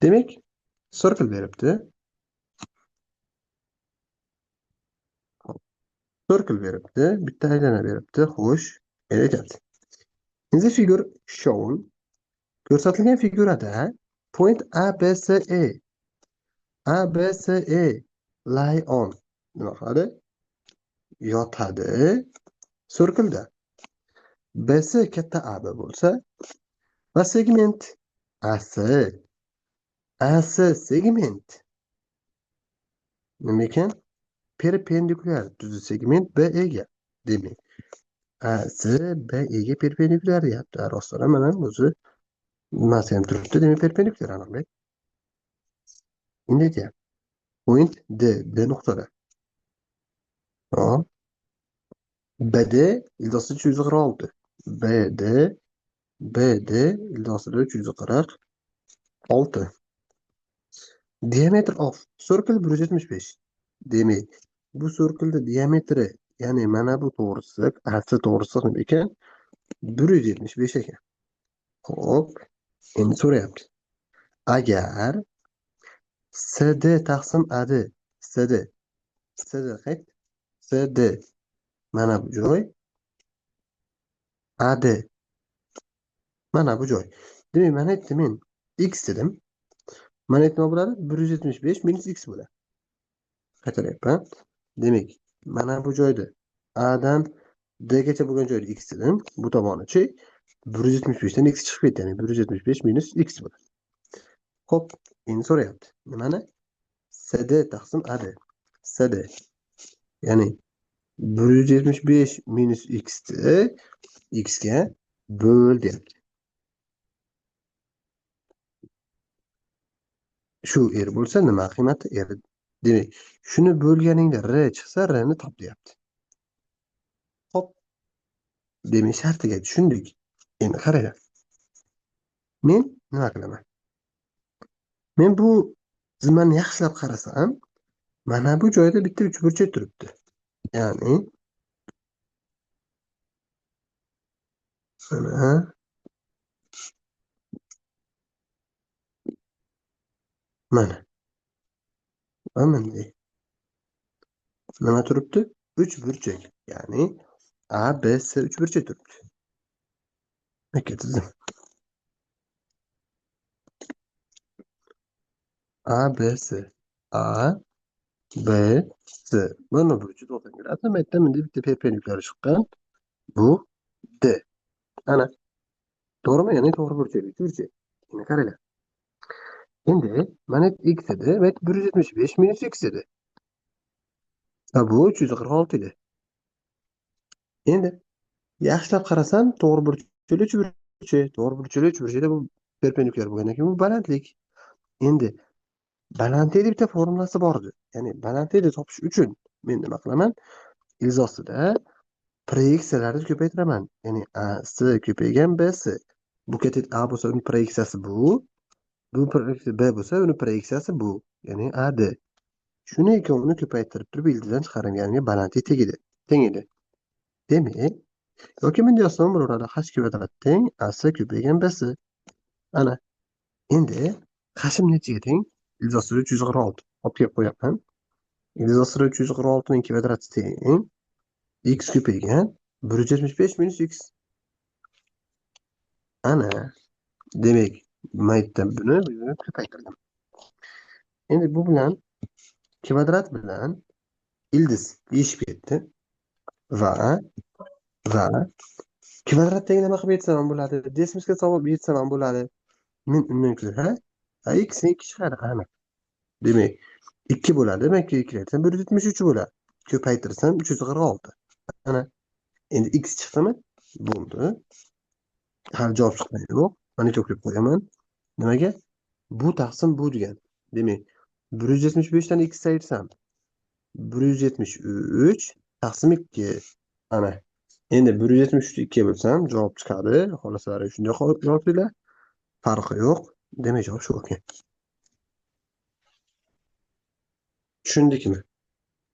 Demak, circle beribdi. Circle beribdi, bitta aylana beribdi. Xo'sh, endi aytyapti. In the figure shown, ko'rsatilgan figurada point A B C E A B C E lie on nima qiladi? Yotadi circle'da. BC katta AB bo'lsa va segment AC AC segment nima ekan? Perpendikulyar tuzi segment BE ga. Demak, AC BE ga perpendikulyar deyapti. Rostdan mana o'zi nimasi ham turibdi, demak perpendikulyar aniqlik. Endi aytyapti. Point D, D nuqtada. Hop. BD ildosida 346. BD BD ildosida 346. Diameter of circle 175. Demak, bu circle'da diametri, ya'ni mana bu to'g'risi, AC to'g'risi nima ekan? 175 ekan. Xo'p, endi so'rayapti. Agar CD taqsim AD, CD, CD qayt? CD mana bu joy, AD mana bu joy. Demak, mana aytdim men x dedim. Mana nima bo'ladi? 175 minus x bo'ladi. Qaytaryapman. Demak, mana bu joyda A dan D gacha bo'lgan joyda x dedim. Bu tomoni-chi 175 dan x chiqib ketdi, ya'ni 175 minus x bo'ladi. Xo'p, endi so'rayapti. Nimani? CD taqsim AD. CD. Ya'ni 175 minus x ni x ga bo'l deyapti. Shu r bo'lsa nima qiymati r? Demak, shuni bo'lganingda r chiqsa r ni top deyapti. Xo'p. Demak, shartiga tushundik. Endi qaranglar. Men nima qilaman? Men bu chizmani yaxshilab qarasam, mana bu joyda bitta uchburchak turibdi. Ya'ni mana mana va bunday nima turibdi? Uchburchak. Ya'ni A, B, C uchburchak turibdi. Aka tizim. A, B, C. A, B, C. Mana burchi 90 gradus. Nima aytdim? Endi bitta perpendikulyar chiqqan. Bu D. Ana. To'g'rimi? Ya'ni to'g'ri burchak, uchburchak. Endi qaranglar. Endi mana x edi, va 175 minus x edi. Va bu 346 edi. Endi yaxshilab qarasam, to'g'ri burchakli uchburchak, to'g'ri burchakli uchburchakda bu perpendikulyar bo'lgandan keyin bu balandlik. Endi balandlikni bitta formulasi bor edi. Ya'ni balandlikni topish uchun men nima qilaman? Ilzosida proyeksiyalarni ko'paytiraman. Ya'ni AC ko'paygan BC. Bu katet A bo'lsa, uning proyeksiyasi bu. Bu proyeksiya B bo'lsa, uning proyeksiyasi bu. Ya'ni AD. Shuni ikkovini ko'paytirib turib ildizdan chiqarilganga balandlik tegidi. Teng edi. Demak, yoki bunday yozsam bo'laveradi. H kvadrat teng AC ko'paygan BC. Ana. Endi hashim nechaga teng? Ildizostida 346. Olib kelib qo'yapman. Ildizostida 346 ning kvadrati teng x ko'paygan 175 minus x. Ana. Demak, maytda buni ko'paytirdim. Endi bu bilan kvadrat bilan ildiz yeyishib ketdi va kvadrat teng nima qilib yetsam ham bo'ladi, decimalga solib yetsam ham bo'ladi. Men undan ko'ra x ning 2 chiqadi aniq. Demak, 2 bo'ladi. Men 2 aytsam 173 bo'ladi. Ko'paytirsam 346. Ana. Endi x chiqdimi? Bo'ldi. Hali javob chiqmadi yo'q. Mana to'kib qo'yaman. Nimaga? Bu taqsim bu degan. Demak, 175 dan x ayirsam 173 taqsim 2. Ana. Endi 173 ni 2 ga bo'lsam javob chiqadi. Xohlasalar shunday yozinglar. Farqi yo'q. Demak, javob shu ekan. Tushundikmi?